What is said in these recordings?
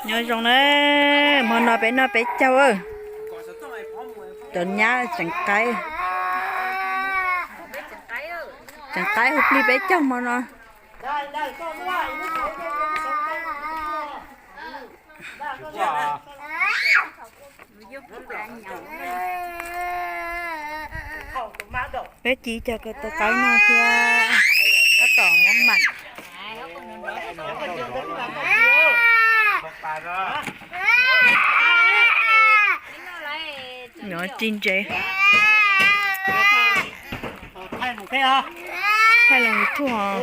Nyob zoo na, hmo no peb noj peb caug, cov nyab tseem qaib, tseem qaib hu plig peb caug hmo no. Peb ci cov ko taw qaib no thiab tab tom muab mam. Nov ci ntses. Thaij los YouTube os.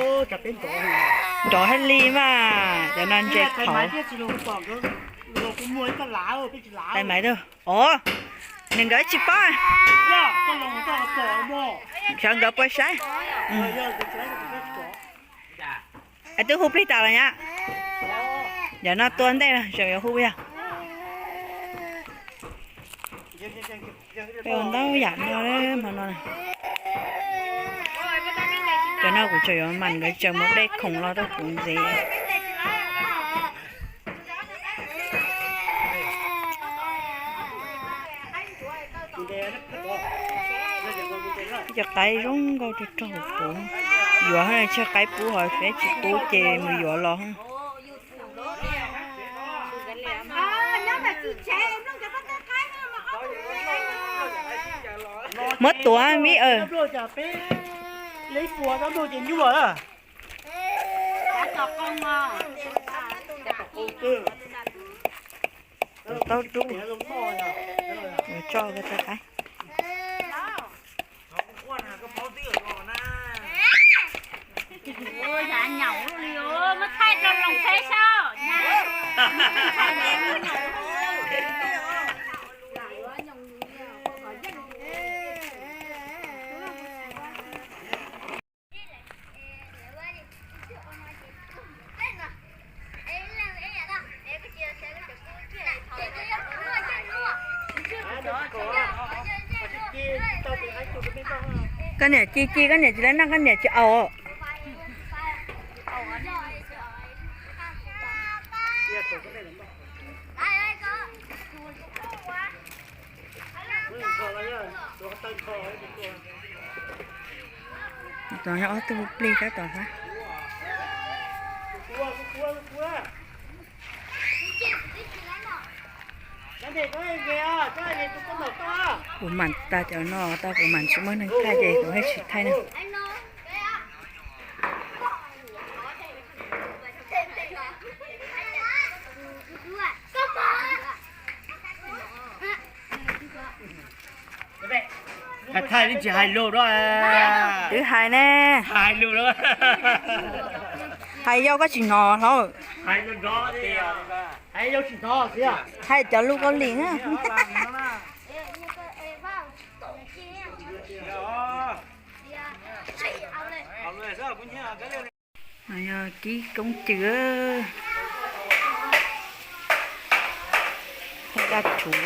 Nrov hais li mas cov no ntses qhauv. Tais maiv, os, nws nkawd tsis paub. Xyov nkawd puas saib. Es twb hu plig tas los nyab. Yog no tua ntej tseem yuav hu yog. Peb ua ntau yam no hmo no. Cov no kuv tseem yuav mam nkawd tseem mus dej khoom los rau kuv ntxiv. Cov qaib zoo nkauj rog rog kuv yuav, tsawg qaib pub ho peb tsis pub ces mus yuav los. Muab tuav me aw. Tus taub dub, tus tso ko taw qaib. Koj niam ci ci, koj niam tsis laj noj, koj niam tsis aus. Tos yog ob tug plig tab tom hla. Kuv mam tag cov no tau, kuv mam tsis muaj neeg thaij ces kuv thiaj tsis thaij na. Hais thaij tsis hais lus da. Twb hais ne. Hais lus da. Hais yau koj tsis hnov hlo. Hais cov lus Kaus Lim na. Yog kib koob cws, daj rhuv.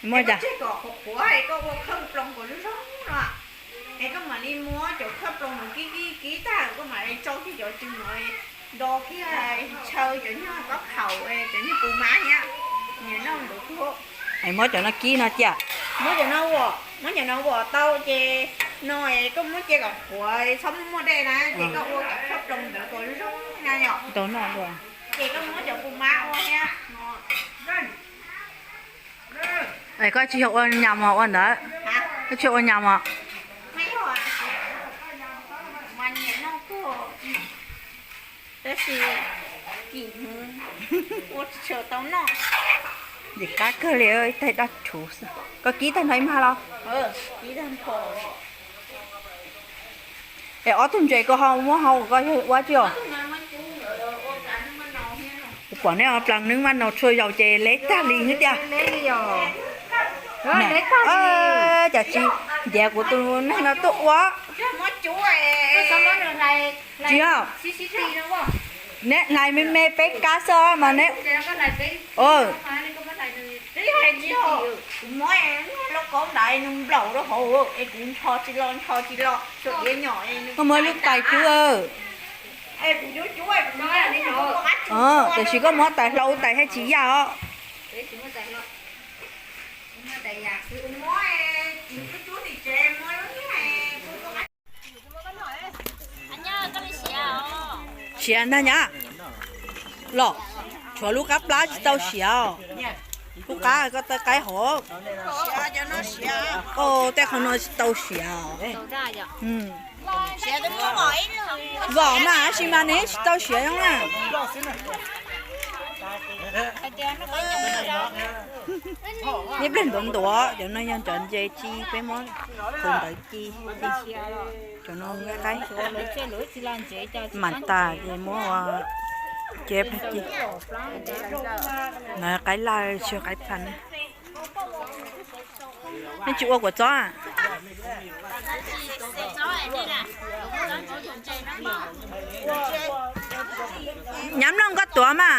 Muab cas? Es koj mam li muab cov khawj ploos no kib kib kib tag, koj mam li tso kiag cov cws no, do kiag, ntshaw cov nyuag pab khaum, cov nyuag pus mab thiab, nyiam noj ntawd tuag. Es muab cov no kib no cia. Muab cov no ua, muab cov no ua tau ces no es koj muab cia kom qhuav, txhob muaj muaj dej na, ces koj ua cov khawj ploos ntawd kom zoo na yom. Tau noj dua. Ces koj muab cov pus mab ua thiab. Es koj tsis yog ua nyas mos ua ntawd, koj tsis ua nyas mos. Tab sis kim ua tsis tshua tau noj. Ntxim qab kawg li, ib taig daj rhuv xwb. Koj kib tag nrho ib mag los? Es ob tug ntses koj ho muab hau koj yog ua tsi os? Kuv pom neb plaws neb maj naus tshua zaus ces leb tag li xwb tiag. Cas tsis ntiav kuv tus neeg no tuaj ua? Tsis yog, neb hlais me me peb kab xwb mas neb, kuv muab lub tais cub. Tiam sis koj muab tais hlau tais thiaj tsis yaj os. Siav ntag nyab. Los, tshuav lub qab plab tsis tau siav os. Lub qab koj taw qaib hauv. Tej qhov no tsis tau siav os. Vom mas tab sis mas nws tsis tau siav zoo na. Niaj pliag ntuav ntuav, cov no yog cov ntses ci peb muab tus ntawd ci. Cov no qaib mam tas ces muab ua cev pag ci. Qaib laj tsis qaib pha ne. Nej tsis ua kua txob a? Nyab Nplooj koj tuav mas.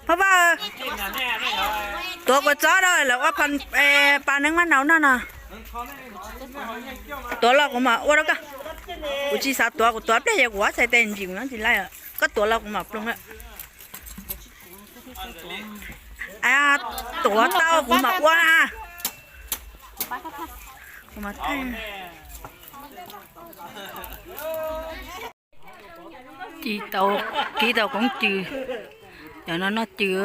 Pab Paj, tuav kua txob rau lawv ua pa neeb mab nau noj no. Tuav los kuv mam ua rau koj. Kuv tsis xav tuav, kuv tuav pliag ces kuv ob txhais tes ntsim kuv nyob tsis laij. Koj tuav los kuv mam ploog. Tuav tau kuv mam ua na. Ci tau, kib tau koob cw. Cov no noj cw,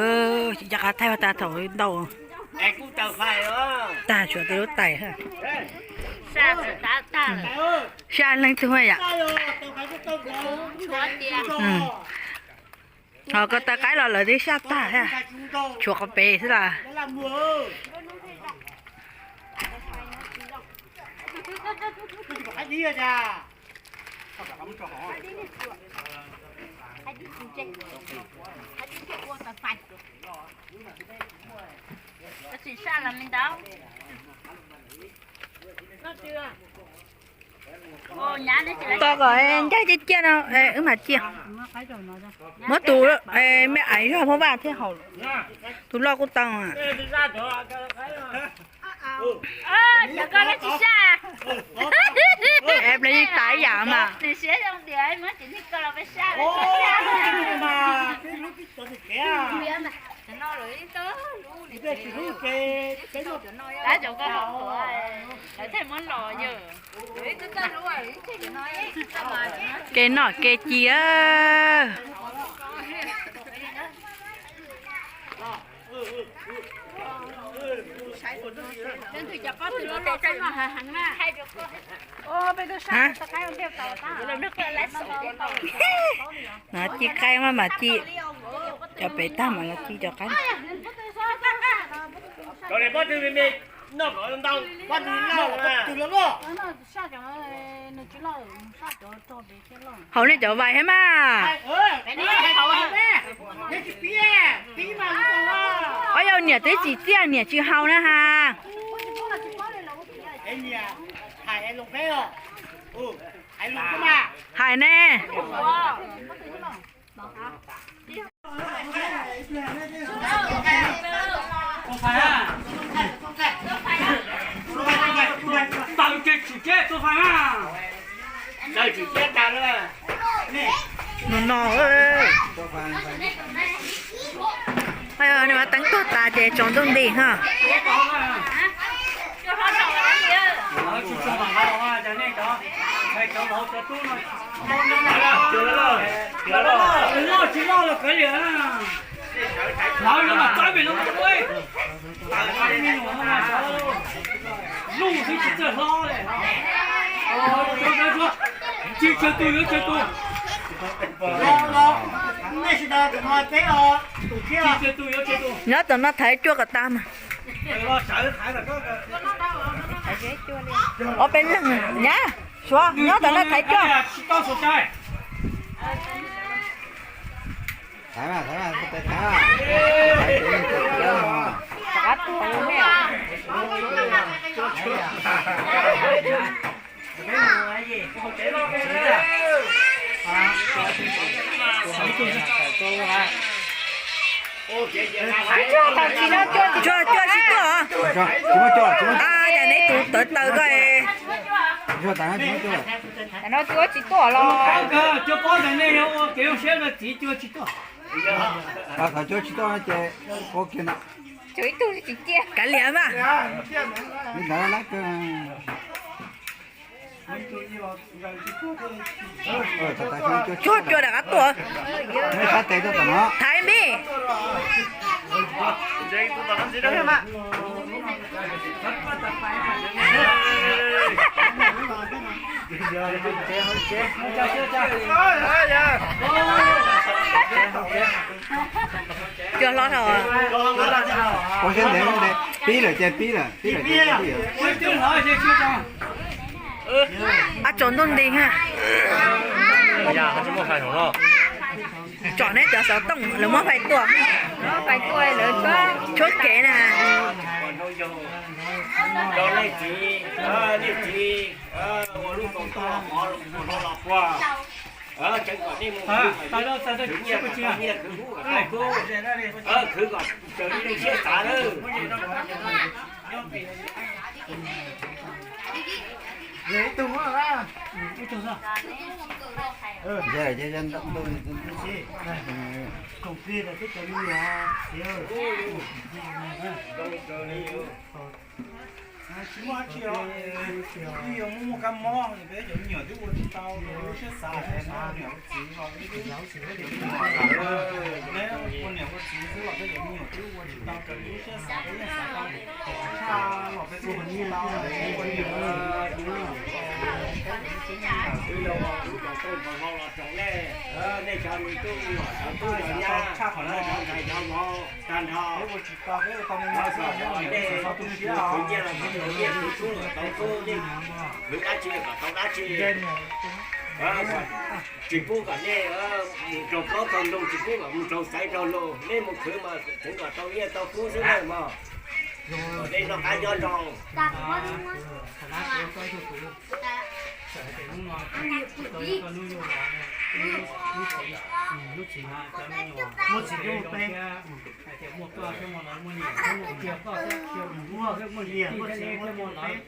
cov qab thaij tag thaum ntau. Tag tshuav tej lub tais. Saj leej twg yam. Ho koj taw qaib los lawv twb saj tag, tshuav qhov pem xwb las. Tos kom ncaij ciaj ciaj no wb mam cia. Muab tus me aiv zog Pab Paj thiaj haum. Tus loj kuj tau. Ple yeej tas ib yam mas. Kev noj kev ci. No ci qaib mas mas ci, cov pem tag mas los ci cov qaib. Haus nej cov vais thiab mas. Ob yau niam twb tsis txiaj niam tsis haus na has. Hais ne. No no. Teeb tuag tas ces tsaus ntuj nti ha. Nyob tom no thaiv cuaj kom tas mas. Ob peb leeg nyab, Suav nyob tom no thaiv cuaj. Cuaj, cuaj tsis tuaj. Cas neb tus tawv tawv koj. Tam no tsis tuaj los. Cov pob ntawm nej yog ua kev zoo siab rau txiv cua tsis tuaj. Qhov cua tsis tuaj ces ua kiag ntawd. Tshuav ib tug tsis ciaj. Kav liam mas. Li ntawd lab kawg. Tsuag cua rov qab tuaj. Thaiv npib. Cua hlob dhau. Pib lawm ces pib lawm, pib lawm ces pib lawm. Ab tsaus ntuj nti ha. Tsom neb cov xov tooj lawv muab fais tua. Fais tua lawv tshuab kev na. Tsis muaj dab tsi os, twb yuav muaj muaj kab mob, peb cov me nyuam twb ua tsis tau raws lub siab xav, peb niam ua txiv los peb cov me nyuam, peb ua niam ua txiv xwb los peb cov me nyuam twb ua tsis tau raws lub siab xav, peb yeej xav tau tshaj los peb twb ua tsis tau, peb ua niam ua txiv. Nej cov me tub los cov tub cov nyab, cov ntxhais cov vauv tag nrho, peb ua tsis tau, peb ua tau me nyuam xwb, nej ua tsis tau tu siab os. Khwv nyiaj los khwv tau nyiaj, khwv txhub los tau txhub, khwv dab tsi kom tau dab tsi. Tsis pub kom nej mus raug plaub raug ntug, tsis pub kom mus raug xaiv raug lus, nej mus khwv mas khwv kom tau nyiaj tau kub xwb na mog. Nej noj qab nyob zoo. Muaj txiv thiab muaj teb, hais tias muaj koj thiab muaj lawv, muaj niam thiab muaj txiv, muaj niam muaj txiv thiab muaj lawv.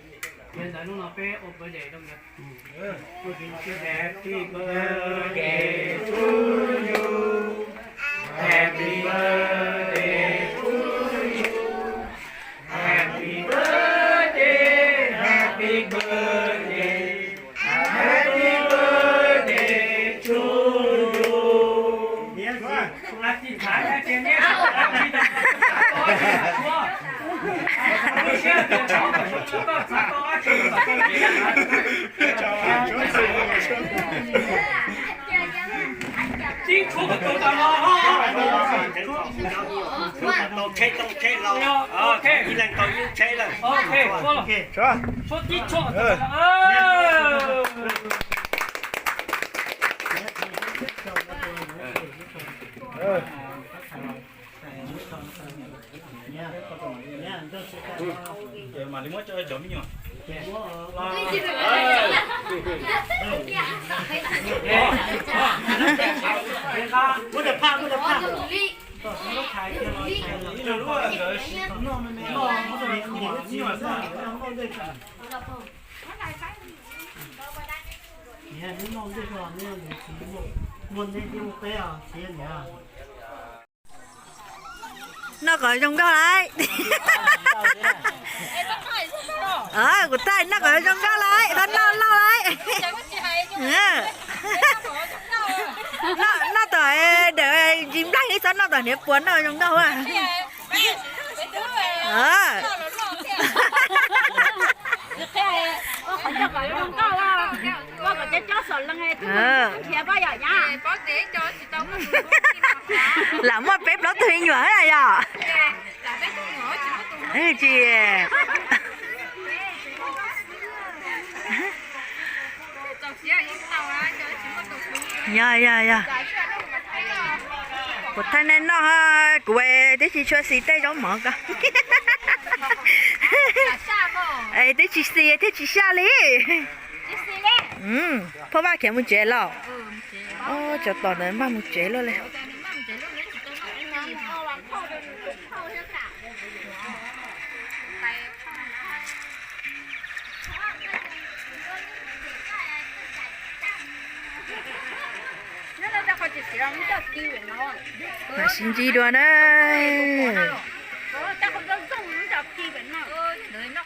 Yog ntawd hnub no peb ua birthday rau nkawd. Happy birthday to you. Happy birthday to you. Happy birthday, happy birthday, happy birthday to you. Tau tsheb tau tsheb hlau, ib leeg tau ib lub tsheb lawm. Mam li muab coj cov me nyuam. Muaj nej thiab muaj peb os, txiv niam. Noj kom zoo nkauj lauj. Kuv thaij noj kom zoo nkauj lauj, txhob noj lauj lauj. Noj tom dawm ntsis nplaig li, txhob noj tom hniav puas, noj zoo nkauj a. Lam muaj peb plaub tug me nyuam yom. Tsis yog, yog, yog. Kuv thaij nej noj, kuv twb tsis tshua xis tej zaub mov ko. Es twb tsis xis thiaj tsis saj li. Phauj, Vaj khiav mus tsev los? Cov tom ntawd npaj mus tsev lawm li. Mam sib ntsib dua na.